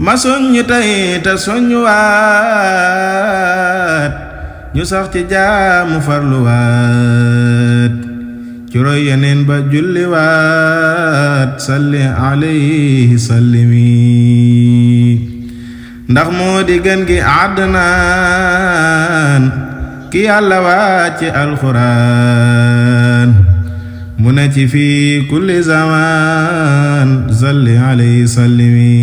ma soññu tey te soññuwaat ñu sax ci jaamu farluwaat ci roy yeneen ba julliwaat salli alayhi sallimi ndax moo di gën gi àddnaan ki yàlla wàcce alxuraan mu ne ci fii kulli zaman salli alayhi sallimi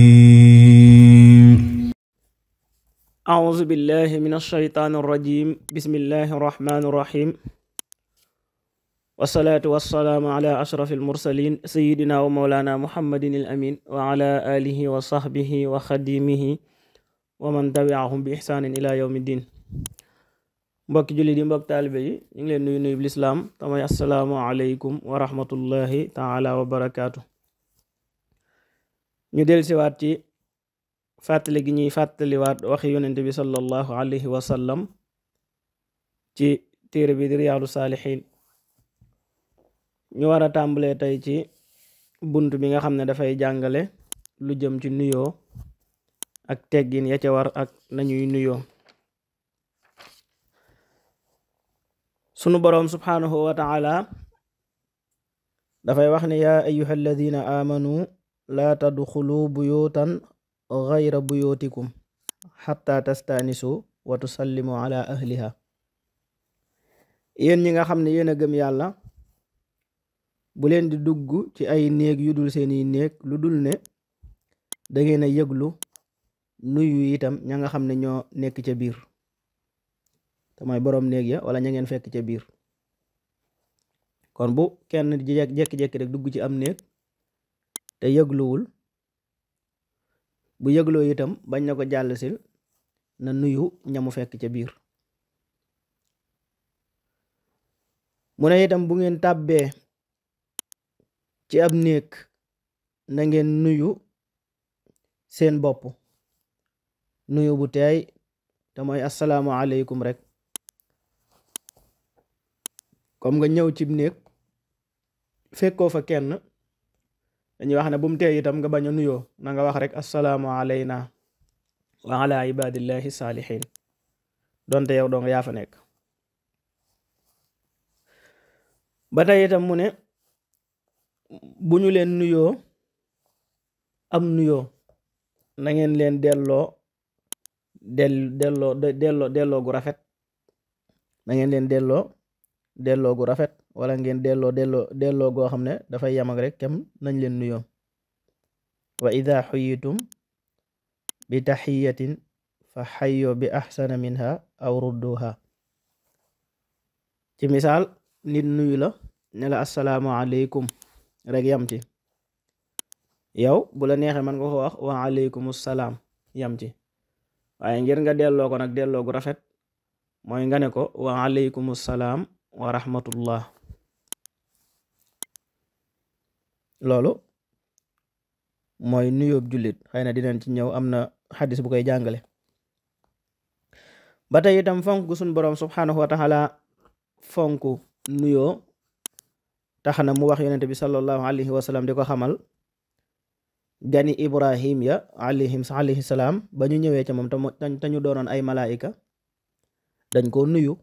أعوذ بالله من الشيطان الرجيم بسم الله الرحمن الرحيم والصلاة والسلام على أشرف المرسلين سيدنا ومولانا محمد الأمين وعلى آله وصحبه وخديمه ومن تبعهم بإحسان إلى يوم الدين mbokki jullit yi mbokk taalibe yi ñu ngi leen nuyu lislaam tamay assalaamu aleykum wa rahmatullahi taala wa barakaatu. ñu dellusiwaat ci fàttali gi ñuy fàttaliwaat waxi yonente bi sallallahu alayhi wa sallam ci téere bi di riyaadu saalixiin. ñu war a tàmbalee tey ci bunt bi nga xam ne dafay jàngale lu jëm ci nuyoo ak teggin ya ca war ak nañuy nuyoo. sunu boroom subhaanahu wa taala dafay wax ne yaa ayyuha alladina aamanu laa tadxulu buyutan gayra buyutikum xatta tastaanisu wa tusallimu ala ahliha. yéen ñi nga xam ne yéen a gëm yàlla bu leen di dugg ci ay néeg yu dul seeni néeg lu dul ne dangeen a yëglu nuyu itam ña nga xam ne ñoo nekk ca biir te mooy boroom néeg ya wala ña ngeen fekk ca biir. kon bu kenn jekki-jekki rek dugg ci am néeg te yëgluwul, bu yëgloo itam bañ na ko jàll sil na nuyu ñamu fekk ca biir. mu ne itam bu ngeen tàbbee ci ab néeg na ngeen nuyu seen bopp nuyu bu teey te mooy assalaamu aleykum rek. comme nga ñëw cib néeg fekkoo fa kenn dañuy wax ne bu mu tee itam nga bañ a nuyoo na nga wax rek assalaamu alayna wa ala ibadillahi saalihin donte yow doo nga yaa fa nekk. ba tey itam mu ne bu ñu leen nuyoo am nuyoo na ngeen leen delloo gu rafet, na ngeen leen delloo gu rafet wala ngeen delloo goo xam ne dafay yam ak rek kem nañ leen nuyoo. wa ida xuyitum bi taxiyatin fa xayyoo bi axsana minha aw rudduha. ci misaal nit nuyu la ne la assalaamu aleykum rek yam ci, yow bu la neexee man nga ko wax wa aleykum salaam yam ci, waaye ngir nga delloo ko nag delloo gu rafet mooy nga ne ko wa aleykum salaam wa rahmatullah. loolu mooy nuyoob jullit, xëy na dinañ ci ñëw, am na xadis bu koy jàngale. ba tey itam fonk suñ boroom subhaanahu wa taala fonk nuyoo tax na mu wax yonente bi sallallahu alayhi wa sallam di ko xamal gani ibrahim ya alayhi salaam ba ñu ñëwee ca moom te ñu doonoon ay malaayika dañ ko nuyu.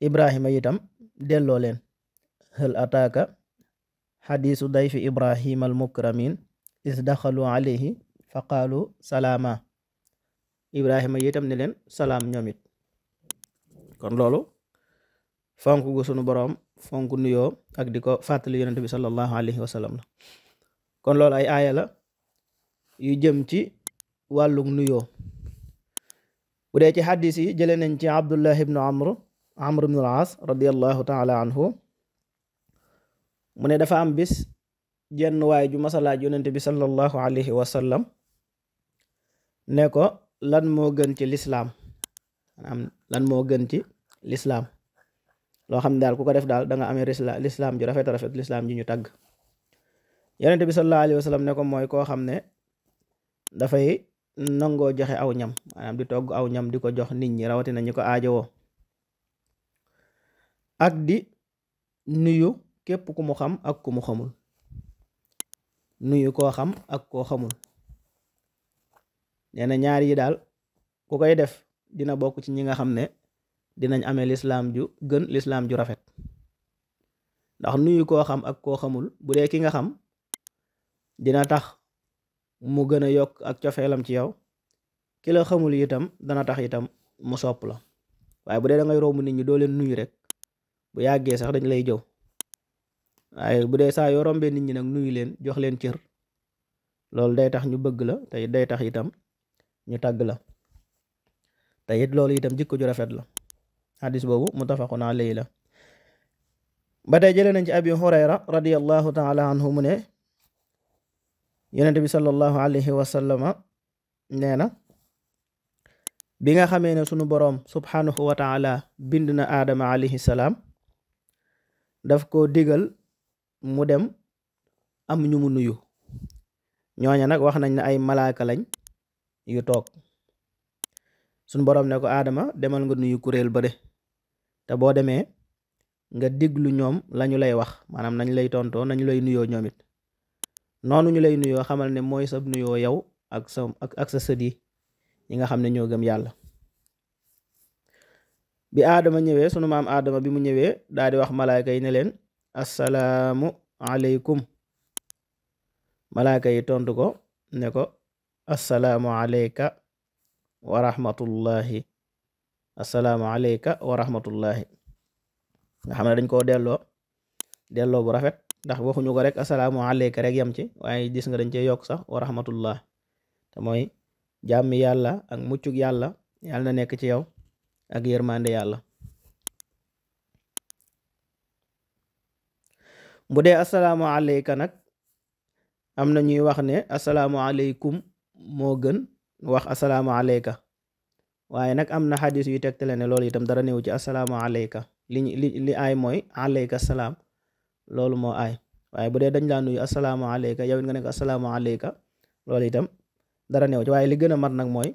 ibrahima itam delloo leen hal ataaka xadiisu dayfi ibrahima al mukramin is daxalu alayhi fa qaalu salaama. ibrahima itam ne leen salaam ñoom it. kon loolu fonk gu sunu boroom fonk nuyoo ak di ko fàttali yonente bi sallallahu alayhi wa sallam la. kon loolu ay aaya la yu jëm ci wàllug nuyoo. bu dee ci xadis yi jële nañ ci abdullah ibnu amr ibnu al-aas radiallahu taala anhu mu ne dafa am bis jenn waay ju masalaaj yonente bi sallallahu alayhi wa sallam ne ko lan moo gën ci lislaam, maanaam lan moo gën ci lislaam, loo xam ne daal ku ko def daal da nga amee lislaam ju rafet rafet, lislaam ji ñu tagg. yonente bi sallallahu alayhi wa sallam ne ko mooy koo xam ne dafay nangoo joxe aw ñam, maanaam di togg aw ñam di ko jox nit ñi rawatina ñi ko aajowoo, ak di nuyu képp ku mu xam ak ku mu xamul, nuyu koo xam ak koo xamul. nee na ñaar yi daal ku koy def dina bokk ci ñi nga xam ne dinañ amee lislaam ju gën lislaam ju rafet. ndax nuyu koo xam ak koo xamul bu dee ki nga xam dina tax mu gën a yokk ak cofeelam ci yow, ki la xamul itam dana tax itam mu sopp la. waaye bu dee da ngay romb nit ñi doo leen nuyu rek, bu yàggee sax dañ lay jëw. waaye bu dee saa yoo rombee nit ñi nag nuyu leen, jox leen cër, loolu day tax ñu bëgg la, te day tax itam ñu tàgg la, te it loolu itam jikko ju rafet la. xadis boobu muttafaqun alayhi la. ba tey jëlee nañ ci abi hurayra radiyallahu taala anhu mu ne yonent bi sallallahu alayhi wa sallama nee na bi nga xamee ne sunu boroom subhanahu wa taala bind na aadama alayhi salaam, daf ko digal mu dem am ñu mu nuyu. ñooña nag wax nañ ne ay malaaka lañ yu toog. sunu boroom ne ko aadama demal nga nuyu kuréel ba de, te boo demee nga diglu ñoom lañu lay wax, maanaam nañ lay tontoo nañu lay nuyoo ñoom it. noonu ñu lay nuyoo xamal ne mooy sa nuyoo yow ak sa sët yi nga xam ne ñoo gëm yàlla. bi aadama ñëwee, sunu maam aadama bi mu ñëwee daal di wax malaaka yi ne leen assalaamu aleykum. malaaka yi tontu ko ne ko assalaamu aleyka wa rahmatullahi, assalaamu aleyka wa rahmatullahi. nga xam ne dañ koo delloo bu rafet, ndax waxuñu ko rek assalaamu aleyka rek yam ci, waaye gis nga dañ cee yokk sax wa rahmatullah, te mooy jàmmi yàlla ak muccug yàlla na nekk ci yow ak yërmande yàlla. bu dee assalaamu aleyka nag am na ñuy wax ne assalaamu aleykum moo gën wax assalaamu aleyka, waaye nag am na xadis yu tegtale ne loolu itam dara néew ci assalaamu aleyka. li aay mooy aleyka salaam, loolu moo aay. waaye bu dee dañ laa nuyu assalaamu aleyka, yow it nga nekk assalaamu aleyka, loolu itam dara néew ci. waaye li gën a mat nag mooy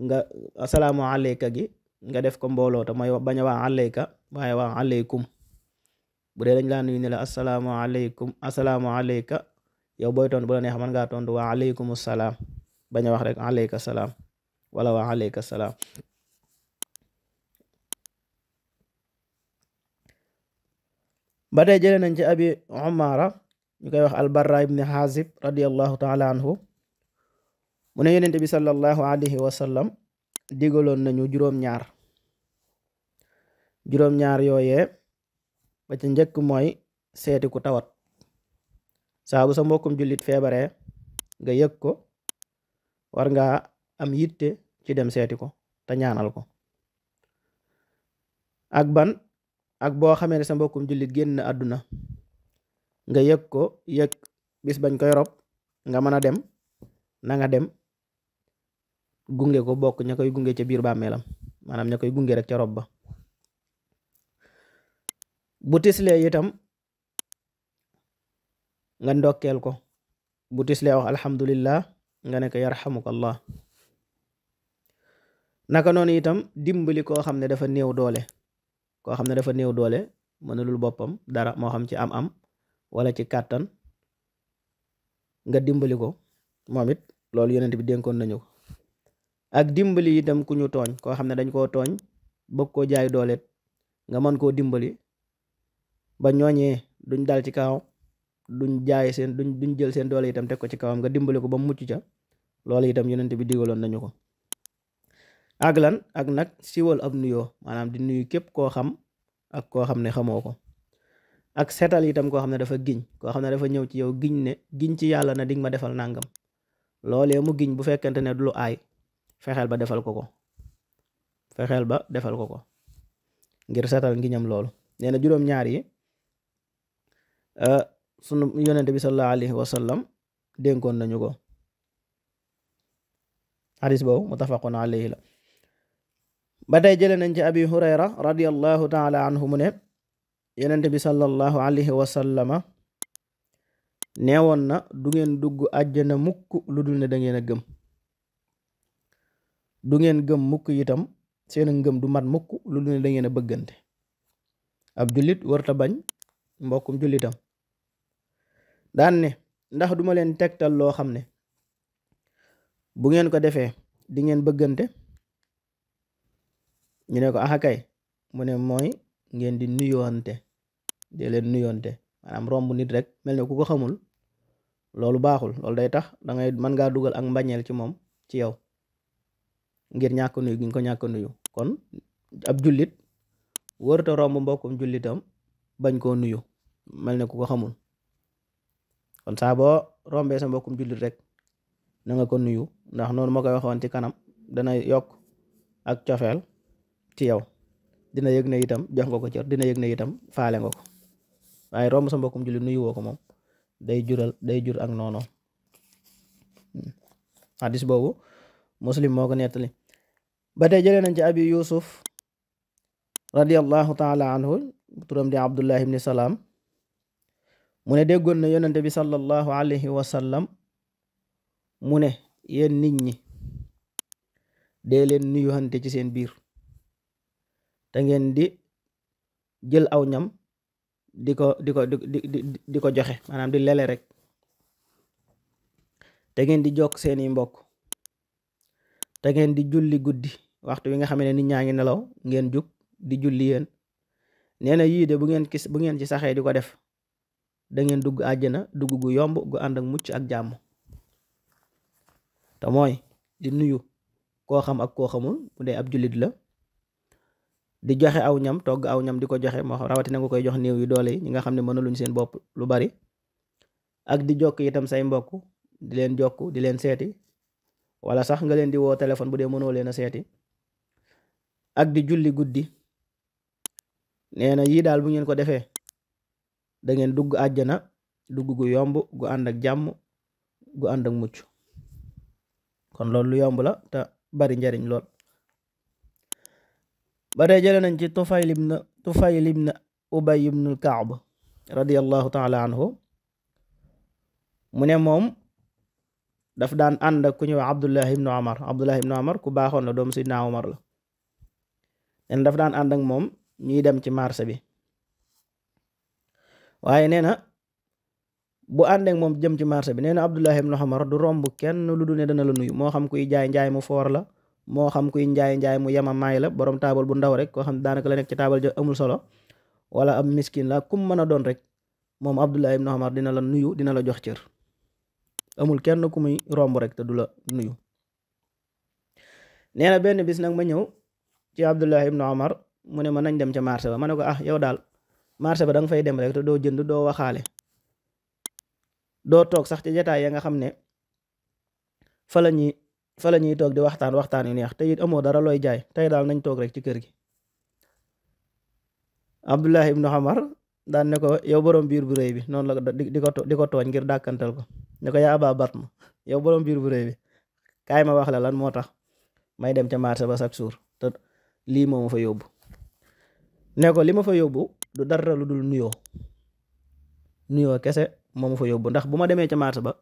nga assalaamu aleyka gi nga def ko mbooloo te mooy bañ a wax aleyka waaye wax aleykum. bu dee dañ laa nuyu ne la assalaamu aleykum, assalaamu aleyka, yow booy tontu bu la neex mën ngaa tontu waa aleykum salaam, bañ a wax rek aleyka salaam wala waa aleyka salaam. ba tey jëlee nañ ci abi umara ñu koy wax albarra ibni xaazib radiyallahu taala anhu mu ne yonent bi sallallahu alayhi wa sallam digaloon nañu juróom-ñaar yooyee ba ca njëkk mooy seeti ku tawat. saa bu sa mbokkum jullit feebaree nga yëg ko, war nga am yitte ci dem seeti ko te ñaanal ko. ak boo xamee ne sa mbokkum jullit génn àdduna nga yëg ko, yëg bis bañ koy rob, nga mën a dem na nga dem gunge ko, bokk ña koy gunge ca biir bàmmeelam, maanaam ña koy gunge rek ca rob ba. bu tislee itam nga ndokkeel ko, bu tislee wax alhamdulillah nga ne ko yarhamukallah. naka noonu itam dimbali koo xam ne dafa néew doole, mënulul boppam dara, moo xam ci am-am wala ci kàttan, nga dimbali ko, moom it loolu yonent bi dénkoon nañu ko. ak dimbali itam ku ñu tooñ, koo xam ne dañ koo tooñ bëgg koo jaay doole, nga mën koo dimbali ba ñooñee duñ dal ci kawam, duñ jël seen doole itam teg ko ci kawam, nga dimbali ko ba mucc ca, loolu itam yonent bi digaloon nañu ko. ak nag siwal ab nuyoo, maanaam di nuyu képp koo xam ak koo xam ne xamoo ko. ak setal itam koo xam ne dafa giñ, koo xam ne dafa ñëw ci yow giñ ci yàlla na dig ma defal nangam, loolee mu giñ bu fekkente ne du lu aay, fexeel ba defal ko ngir setal ngiñam loolu. nee na juróom-ñaar yi sunu yonente bi sallallahu alayhi wa sallam dénkoon nañu ko. xadis boobu muttafaqun alayhi la. ba tey jëlee nañ ci abi hurayra radiyallahu taala anhu mu ne yonente bi sallallahu alayhi wa sallama neewoon na du ngeen dugg àjjana mukk lu dul ne da ngeen a gëm. du ngeen gëm mukk itam, seen ngëm du mat mukk lu dul ne da ngeen a bëggante. ab jullit warta bañ mbokkum jullitam. daan ne ndax duma leen tegtal loo xam ne bu ngeen ko defee di ngeen bëggante ñu ne ko axa kay mu ne mooy ngeen di nuyoonte di leen nuyoonte maanaam romb nit rek mel ne ku ko xamul loolu baaxul, loolu day tax dangay mën ngaa dugal ak mbañeel ci moom ci yow ngir ñàkk nuyu gi nga ko ñàkk nuyu. kon ab jullit wërta romb mbokkum jullitam bañ koo nuyu mel ne ku ko xamul. kon saa boo rombee sa mbokkum jullit rek na nga ko nuyu, ndax noonu ma koy waxoon ci kanam dana yokk ak cofeel ci yow, dina yëg ne itam jox nga ko cër, dina yëg ne itam faale nga ko. waaye romb sa mbokkum jullit nuyu woo ko moom day jur ak noonu. hadis boobu Muslim moo ko nettali. ba tey jëlee nañ ci abi Yusuf radiyallahu taala anhu, turam di Abdullah ibni Salaam, mu ne déggoon na yonente bi sallallahu alayhi wa sallam mu ne yéen nit ñi dee leen nuyuwante ci seen biir te ngeen di jël aw ñam di ko joxe, maanaam di lele rek, te ngeen di jokk seeni mbokk, te ngeen di julli guddi waxtu wi nga xam ne nit ñaa ngi nelaw ngeen jug di julli yéen. nee na yii de bu ngeen ci saxee di ko def da ngeen dugg àjjana dugg gu yomb gu ànd ak mucc ak jàmm. te mooy di nuyu koo xam ak koo xamul bu dee ab jullit la, di joxe aw ñam, togg aw ñam di ko joxe, moo xam rawatina nga koy jox néew yu doole yi ñi nga xam ne mënaluñ seen bopp lu bari, ak di jokk itam say mbokk, di leen jokk, di leen seeti, wala sax nga leen di woo téléphone bu dee mënoo leen a seeti, ak di julli guddi. nee na yii daal bu ngeen ko defee da ngeen dugg àjjana dugg gu yomb gu ànd ak jàmm gu ànd ak mucc. kon loolu lu yomb la te bari njariñ lool. ba tey jële nañ ci Tufayl ibn Ubay ibn al-Ka'b radiyallahu taala anhu, mu ne moom daf daan ànd ak ku ñëw Abdullah ibn Umar ku baaxoon la, doomu Sidna Umar la. nen daf daan ànd ak moom ñuy dem ci marché bi, waaye nee na bu ànd ak moom jëm ci marché bi, nee na Abdullah ibn Umar du romb kenn lu du ne dana la nuyu, moo xam kuy jaay njaay mu foor la, moo xam kuy njaay mu yema maay la, borom taabal bu ndaw rek koo xam daanaka la nekk ci taabal ja amul solo, wala ab miskin la, kum mën a doon rek moom Abdullah ibn Umar dina la nuyu, dina la jox cër. amul kenn ku muy romb rek te du la nuyu. nee na benn bis nag ma ñëw ci Abdullah ibn Umar, mu ne ma nañ dem ca marché ba. ma ne ko yow daal marché ba da nga fay dem rek te doo jënd doo waxaale, doo toog sax ci jataay ya nga xam ne fa la ñuy toog di waxtaan yu neex, te it amoo dara looy jaay, tey daal nañ toog rek ci kër gi. Abdullah ibn Umar daan ne ko yow borom biir bu rëy bi, noonu la di ko tooñ ngir dàkkantal ko, ne ko yaa Aba Batma, yow borom biir bu rëy bi, kaay ma wax la lan moo tax may dem ca marché ba chaque jour te lii moo ma fa yóbbu. ne ko li ma fa yóbbu du dara lu dul nuyoo kese moo ma fa yóbbu, ndax bu ma demee ca marché ba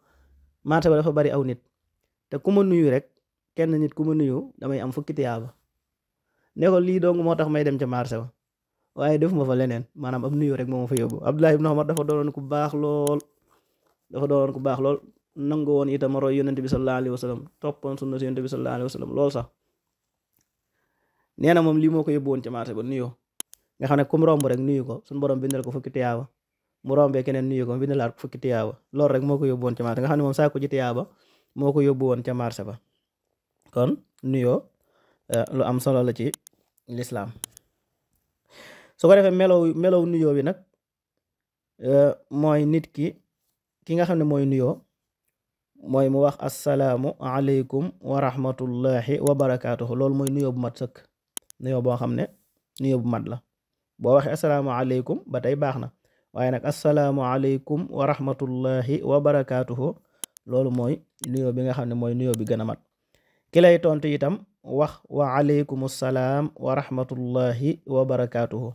dafa bari aw nit, te ku ma nuyu rek kenn nit ku ma nuyu damay am fukki tiyaaba. ne ko lii dong moo tax may dem ca marché ba, waaye defuma fa leneen, maanaam ab nuyu rek moo ma fa yóbbu. Abdullah ibn Umar dafa doonoon ku baax lool, nangu woon itam roy yonent bi sallallahu alayhi wa sallam, toppoon sunna si yonent bi sallallahu alayhi wa sallam lool sax. nee na moom lii moo ko yóbbu woon ca marché ba, nuyoo, nga xam ne kum romb rek nuyu ko suñu borom bindal ko fukki tiyaaba, mu rombee keneen nuyu ko bindalaat ko fukki tiyaaba. loolu rek moo ko yóbbu woon ca marché, nga xam ne moom saako ji tiyaaba moo ko yóbbu woon ca marché ba. kon nuyoo lu am solo la ci lislaam. su ko defee melow nuyoo bi nag mooy nit ki nga xam ne mooy nuyoo mooy mu wax assalaamu aleykum wa rahmatullahi wa barakaatuhu. loolu mooy nuyoo bu mat sëkk, nuyoo boo xam ne nuyoo bu mat la. boo waxee assalaamu aleykum ba tey baax na, waaye nag assalaamu aleykum wa rahmatullahi wa barakaatuhu loolu mooy nuyoo bi nga xam ne mooy nuyoo bi gën a mat. ki lay tontu itam wax wa aleykum salaam wa rahmatullahi wa barakaatuhu,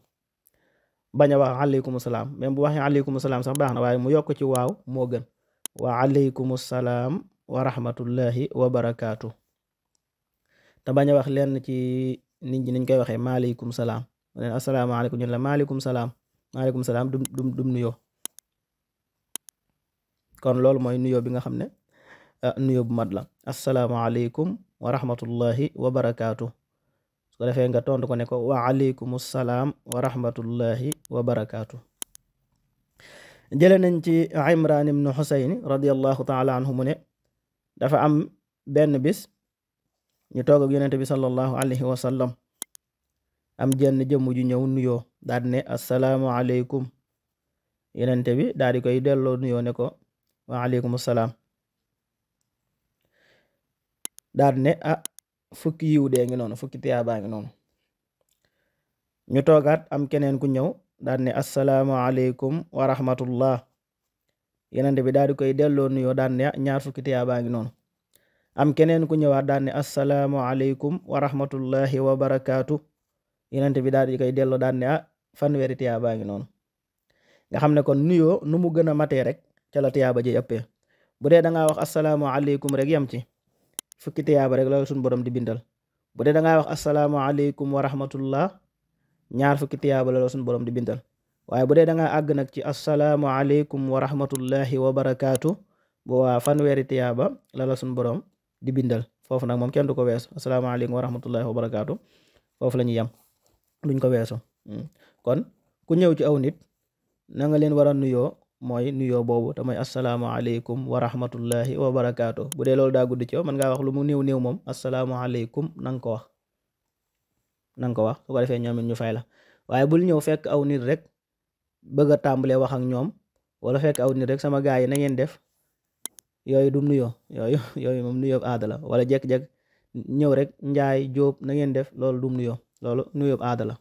bañ a wax aleykum salaam. même bu waxee aleykum salaam sax baax na, waaye mu yokk ci waaw moo gën. wa aleykum salaam wa rahmatullahi wa barakaatuhu, te bañ a wax lenn ci nit ñi niñ koy waxee maaleykum salaam, leen asalaamaaleykum ñu la maaleykum salaam dum nuyoo. kon loolu mooy nuyoo bi nga xam ne nuyoo bu mat la. assalaamu aleykum wa rahmatullahi wa barakaatu. su ko defee nga tontu ko ne ko wa aleykum salaam wa rahmatullahi wa barakaatu. jële nañ ci Imran ibnu Xusayn radiyallahu taala anhu mu ne dafa am benn bis ñu toog ak yonente bi sallallahu alayhi wa sallam, am jenn jëmm ju ñëw nuyoo daal di ne assalaamu aleykum. yonente bi daal di koy delloo nuyoo ne ko wa aleykum salaam. daal di ne fukki yiw dee ngi noonu, fukki tiyaabaa ngi noonu. ñu toogaat am keneen ku ñëw daal di ne assalaamu aleykum wa rahmatullah. yonente bi daal di koy delloo nuyoo daal di ne ñaar fukki tiyaabaa ngi noonu. am keneen ku ñëwaat daal ne assalaamu aleykum wa rahmatullahi wa barakaatu. yonente bi daal di koy delloo daal ne fanweeri tiyaabaa ngi noonu. nga xam ne kon nuyoo nu mu gën a matee rek ca la tiyaaba ji ëppee. bu dee da ngaa wax assalaamu aleykum rek yem ci, fukki tiyaaba rek la suñu borom di bindal. bu dee da ngaa wax assalaamu aleykum wa rahmatullah, ñaar fukki tiyaaba la suñu borom di bindal. waaye bu dee da ngaa àgg nag ci assalaamu aleykum wa rahmatullahi wa barakaatu, bu waa fanweeri tiyaaba la suñu borom di bindal. foofu nag moom kenn du ko weesu. asalaamaaleykum wa rahmatullahi wa barakaatu foofu la ñuy yem, duñ ko weesu. kon ku ñëw ci aw nit na nga leen war a nuyoo mooy nuyoo boobu te mooy asalaamaaleykum wa rahmatullahi wa barakaatu. bu dee loolu daa gudd ci yow mën ngaa wax lu mu néew néew moom asalaamaaleykum na nga ko wax, na nga ko wax su ko defee ñoom it ñu fay la. waaye bul ñëw fekk aw nit rek bëgg a tàmbalee wax ak ñoom, wala fekk aw nit rek sama gaa yi na ngeen def, yooyu du nuyoo. yooyu moom nuyoo aada la. wala jekk-jekk ñëw rek njaay jóob na ngeen def, loolu dum nuyoo, loolu nuyoo aada la.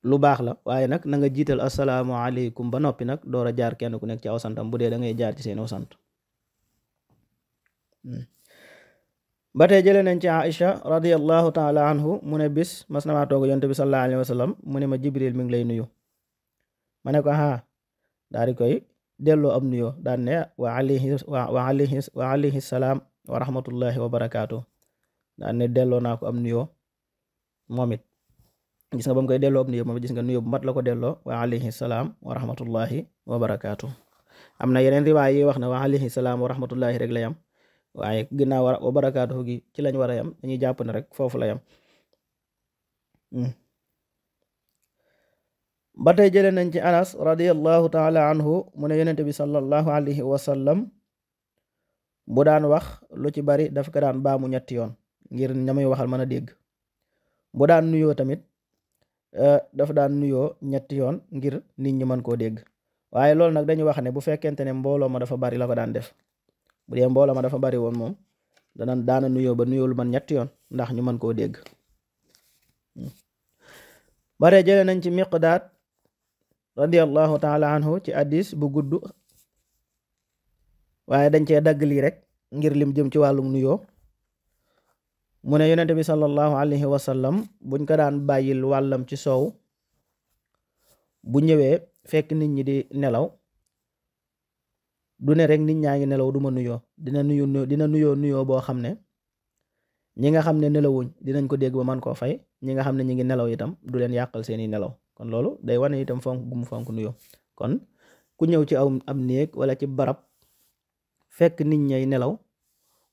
lu baax la waaye nag na nga jiital asalaamaaleykum ba noppi nag door a jaar kenn ku nekk ci aw santam bu dee da ngay jaar ci seen aw sant. ba tey jëlee nañ ci Aïcha radiyallahu taala anhu mu ne bis mas na maa toog yonte bi sallallahu alayhi wa sallam mu ne ma Jibril mi ngi lay nuyu. ma ne ko daal di koy delloo am nuyoo daan ne wa alayhi salaam wa rahmatullahi wa barakaatu. daan ne delloo naa ko am nuyoo moom it. gis nga ba mu koy delloo am nuyoo moom gis nga nuyoo bu mat la ko delloo wa alayhi salaam wa rahmatullahi wa barakaatu. am na yeneen riwaay yi wax ne wa alayhi salaam wa rahmatullahi rek la yam, waaye ginnaaw wa barakaatu gi ci lañ war a yam, dañuy jàpp ne rek foofu la yam. ba tey jëlee nañ ci Anas radiyallahu taala anhu mu ne yonente bi sallallahu alayhi wa sallam bu daan wax lu ci bari daf ko daan baamu ñetti yoon ngir ñamuy waxal mën a dégg. bu daan nuyoo tamit dafa daan nuyoo ñetti yoon ngir nit ñi mën koo dégg. waaye loolu nag dañuy wax ne bu fekkente ne mbooloo ma dafa bari la ko daan def. bu dee mbooloo ma dafa bari woon moom daana nuyoo ba nuyoo lu man ñetti yoon ndax ñu mën koo dégg. bare jëlee nañ ci Miqdaad radiyallahu taala anhu ci addis bu gudd, waaye dañ cee dagg lii rek ngir lim jëm ci wàllum nuyoo. mu ne yonente bi sallallahu alayhi wa sallam buñ ko daan bàyyil wàllam ci soow, bu ñëwee fekk nit ñi di nelaw, du ne rek nit ñaa ngi nelaw du ma nuyoo, dina nuyoo boo xam ne ñi nga xam ne nelawuñ dinañ ko dégg ba man koo fay, ñi nga xam ne ñi ngi nelaw itam du leen yàqal seeni nelaw. kon loolu day wane itam fonk gu mu fonk nuyoo. kon ku ñëw ci am néeg wala ci barab fekk nit ñay nelaw,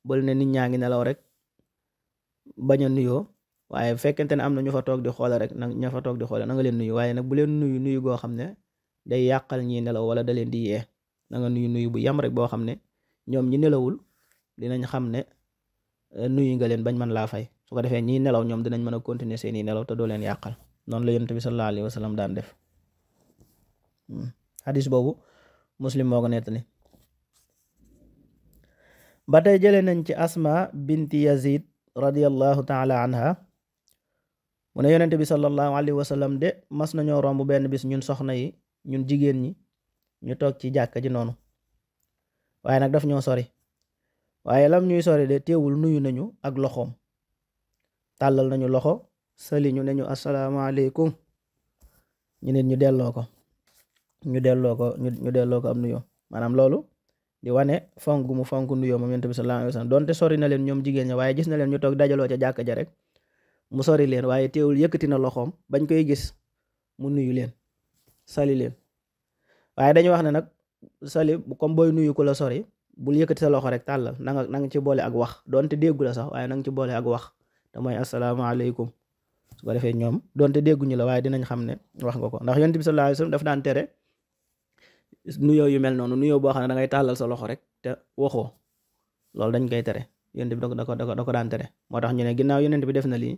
bul ne nit ñaa ngi nelaw rek bañ a nuyoo, waaye fekkente ne am na ñu fa toog di xoole rek nag ña fa toog di xoole na nga leen nuyu, waaye nag bu leen nuyu goo xam ne day yàqal ñi nelaw wala da leen di yee. na nga nuyu bu yam rek boo xam ne ñoom ñi nelawul dinañ xam ne nuyu nga leen bañ mën laa fay. su ko defee ñi nelaw ñoom dinañ mën a continuer seeni nelaw te doo leen yàqal. noonu la yonent bi sallallahu alayhi wa sallam daan def. hadis boobu Muslim moo ko nettali. ba tey jëlee nañ ci Asma binti Yazid radiyallahu taala anha mu ne yonent bi sallallahu alayhi wa sallam de mas nañoo romb benn bis ñun soxna yi, ñun jigéen ñi ñu toog ci jàkka ji noonu, waaye nag daf ñoo sori. waaye lam ñuy sori de teewul nuyu nañu ak loxoom, tàllal nañu loxo, sali ñu ne ñu asalaamaaleykum, ñu nit ñu delloo ko am nuyoo. maanaam loolu di wane fonk gu mu fonk nuyoo moom yonent bi sallallahu alayhi wa sallam. donte sori na leen ñoom jigéen ña, waaye gis na leen ñu toog dajaloo ca jàkka ja rek mu sori leen, waaye teewul yëkkati na loxoom bañ koy gis mu nuyu leen, sali leen. waaye dañu wax ne nag sali comme booy nuyu ku la sori bul yëkkati sa loxo rek tàllal na nga ci boole ak wax doonte déggu la sax waaye na nga ci boole ak wax te mooy asalaamaaleykum su ko defee ñoom doonte dégguñu la waaye dinañ xam ne wax nga ko ndax yonent bi sallallahu alayhi wasallam daf daan tere nuyoo yu mel noonu nuyoo boo xam ne da ngay tàllal sa loxo rek te waxoo loolu dañ koy tere yonent bi da ko daan tere moo tax ñu ne ginnaaw yonent bi def na lii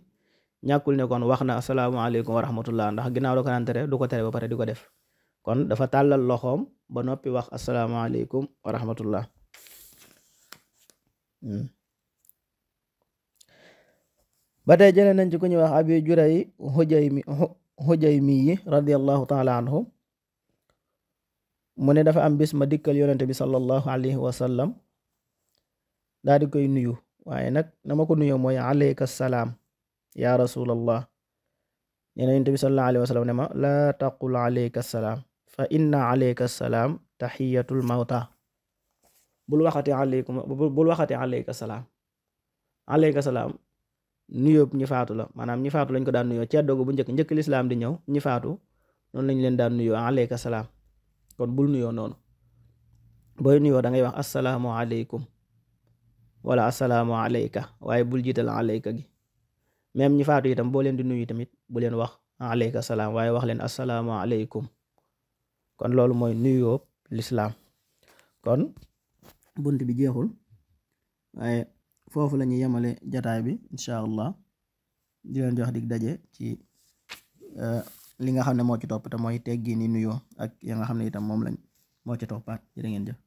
ñàkkul ne kon wax na asalaamaaleykum wa rahmatullah ndax ginnaaw da ko daan tere du ko tere ba pare di ko def kon dafa tàllal loxoom ba noppi wax asalaamaaleykum wa rahmatullah ba tey jëlee nañ ci ku ñuy wax abi juray Hujaymi yi radiyallahu taala anhu mu ne dafa am bis ma dikkal yonente bi sallallahu alayhi wa sallam daa di koy nuyu waaye nag na ma ko nuyoo mooy alayka salaam ya rasulallah nee na yonente bi sallallahu alayhi wa sallam ne ma laa taqul alayka salaam fa inna alayka salaam taxiyatul mawta bul waxati alayka salaam alayka salaam nuyoo ñi faatu la maanaam ñi faatu lañ ko daan nuyoo ceddo bu njëkk lislaam di ñëw ñi faatu noonu lañ leen daan nuyoo alayka salaam kon bul nuyoo noonu booy nuyoo da ngay wax assalaamu aleykum wala assalaamu alayka waaye bul jiital alayka gi même ñi faatu itam boo leen di nuyu tamit bu leen wax alayka salaam waaye wax leen assalaamu aleykum kon loolu mooy nuyoo lislaam kon bunt bi jeexul waaye foofu la ñuy yemale jataay bi incha allah di leen jox dig daje ci li nga xam ne moo ci topp te mooy teggi ni nuyoo ak ya nga xam ne itam moom lañ moo ci toppaat jërë ngeen jëf